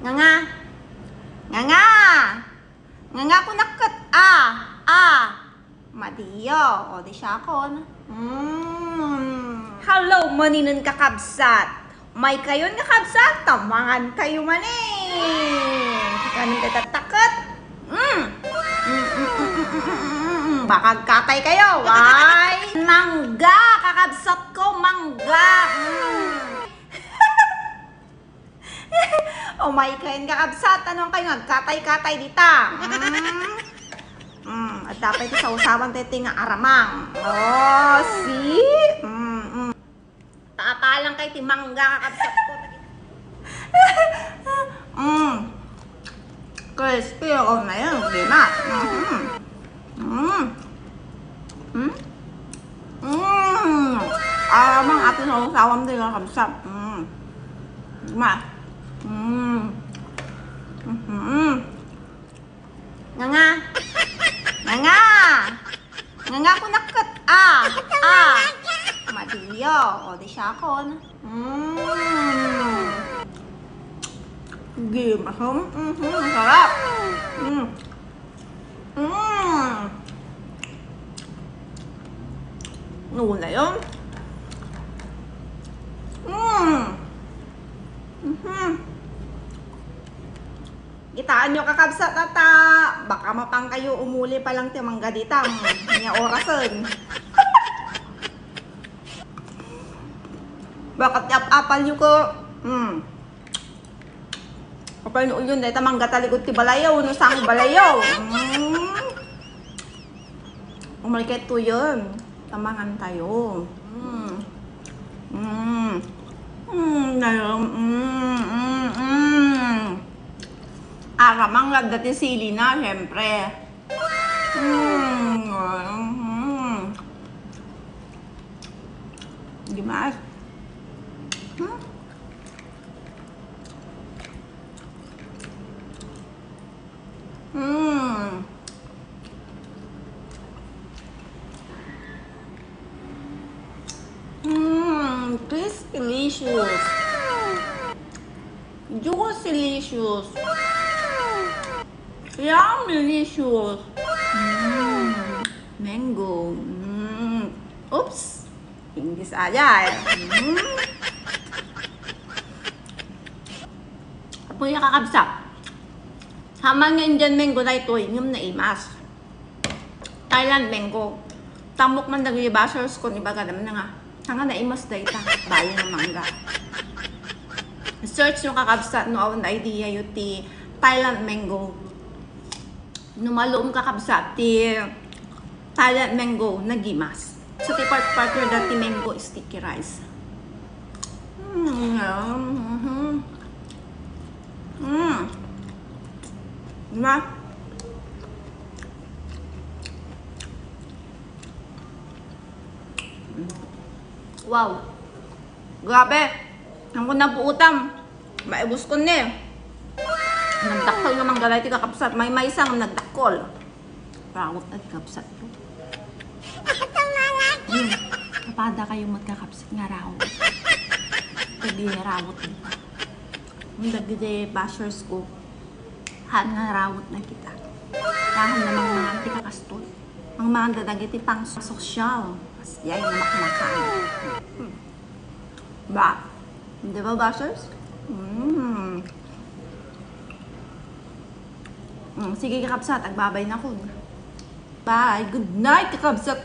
Nga nga. Nga nga. Nga nga ko nakat. Madiyo. O di siya ako. Hello, maninan kakabsat. May kayon nga kabsat. Tamangan kayo Kanang tatatakot. Baka katay kayo. Why? Mangga. Kakabsat ko. Mangga. Oh my God, kakabsat. Anong kayo nagkatay-katay dita? At dapat ito sa usawang tete nga aramang. Oh, see? Tatalang kay timangga kakabsat ko. Crispy ako na yun. Di na. Aramang ato sa usawang tete kakabsat. Di ma. Nga nga. Nga nga. Nga nga ko nakat. Madiyo. O di siya ako. Masarap. Masarap. Nula yun. Gitaan nyo kakabsat ata. Baka mapang kayo umuli pa lang timangga dita. Niya orasan. Bakit apal nyo ko? Apal nyo yun. Dahil tamangga talikod ti balayaw. No sang balayaw. Umalikit to yun. Tamangan tayo. Aramang lagdati sili na, syempre. Dimas. This delicious. Juice-licious. Yum, delicious. Mango. Oops. English aja. Apa yung kakabsat? Hamang nga Indian mango na ito, yung na imas. Thailand mango. Tamok man dagli bashers ko, ibaga naman na nga. Hanga na imas da ita. Bayo ng mangga. Search yung kakabsat no awang idea yung ti Thailand mango. Numaluom kakabsat ti Thailand mango nagimas. So ti part yung dati mango sticky rice. Diba? Wow. Grabe. Ang kuna po utam. Maibus ko ni. Nagdakol nga manggalay ti kakabsat. May isang nagdakol. Rawot na ti kakabsat ko. Kapada kayong magkakabsat nga rawot. Hindi rawot nito. Ang dagdi bashers ko. Han nga rawot na kita. Dahil namang mga ti kakastol. Ang mga dadagiti pang sosyal. Yan yung makamakaan. Ba? Di ba, bashers? Sige, kakabsat. Agbabay na ko. Bye. Good night, kakabsat.